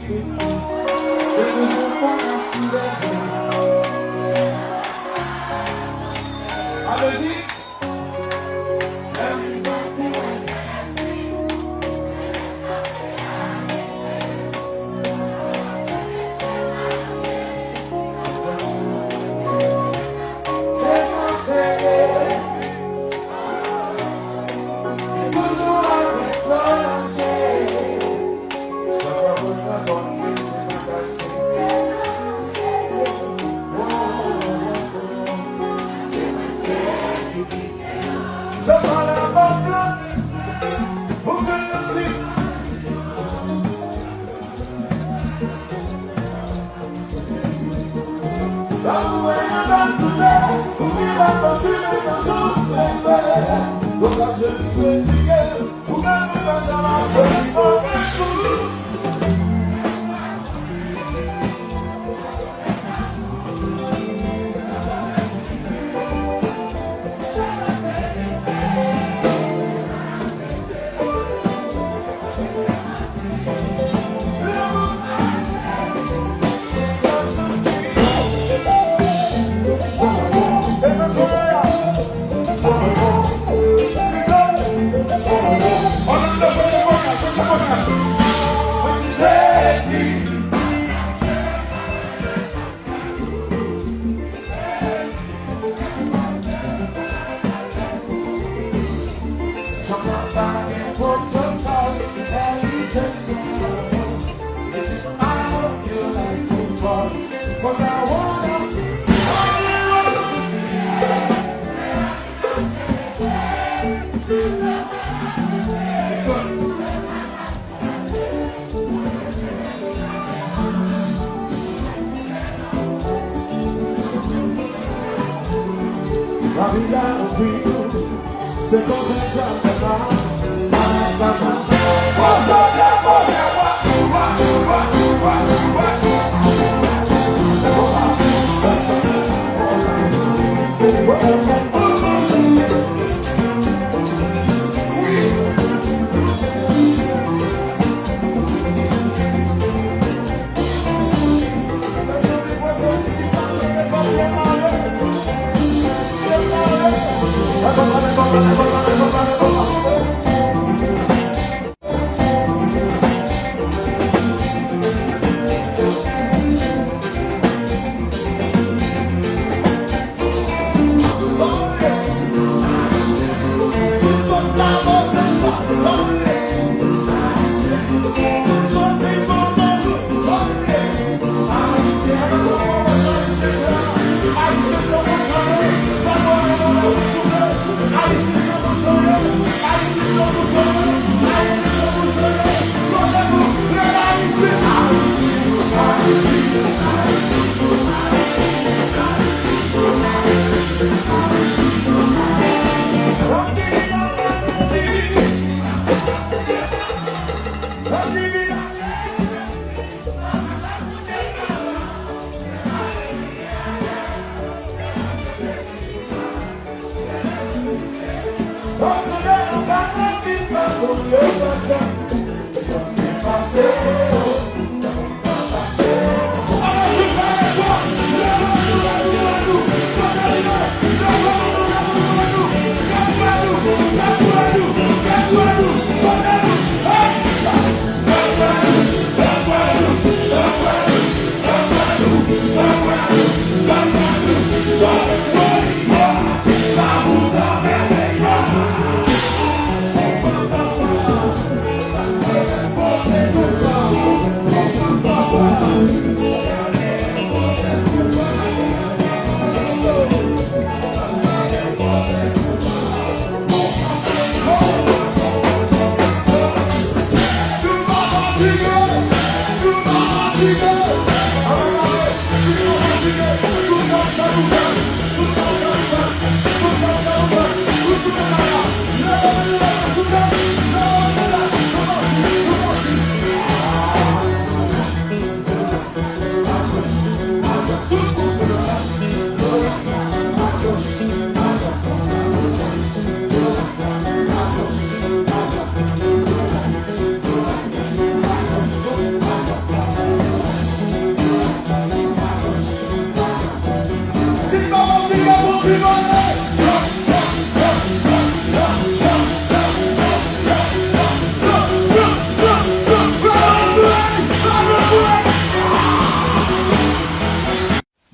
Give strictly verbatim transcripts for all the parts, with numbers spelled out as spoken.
Allez-y.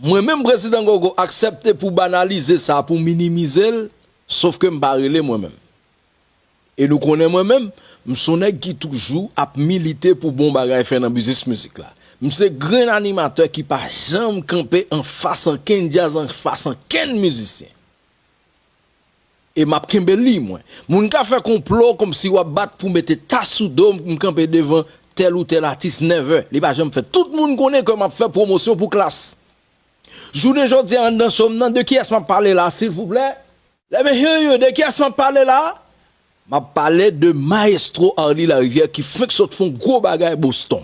Mwen menm, Prezidan Gogo, aksepte pou banalize sa, pou minimize l, sof ke m pa rele mwen menm. E nou konnen mwen menm, m se yon nèg ki toujou ap milite pou bon bagay fè nan biznis mizik la. M se grenn animatè ki pa janm kanpe anfas ankenn djaz, anfas ankenn mizisyen. E m ap kenbe liy mwen. Moun ka fè konplo kòmsi w ap bat pou mete tas sou do m, m kanpe devan tèl ou tèl atis, never. Li pa janm fèt. Tout moun konnen ke m ap fè pwomosyon pou Klass. Jounen jodi a, anndan cho m nan, de kiyès m ap pale la, silvouplè? Lè men serye, de kiyès m ap pale la? M ap pale de Maestro Arly Larivière ki fenk sot fè yon gwo bagay Boston.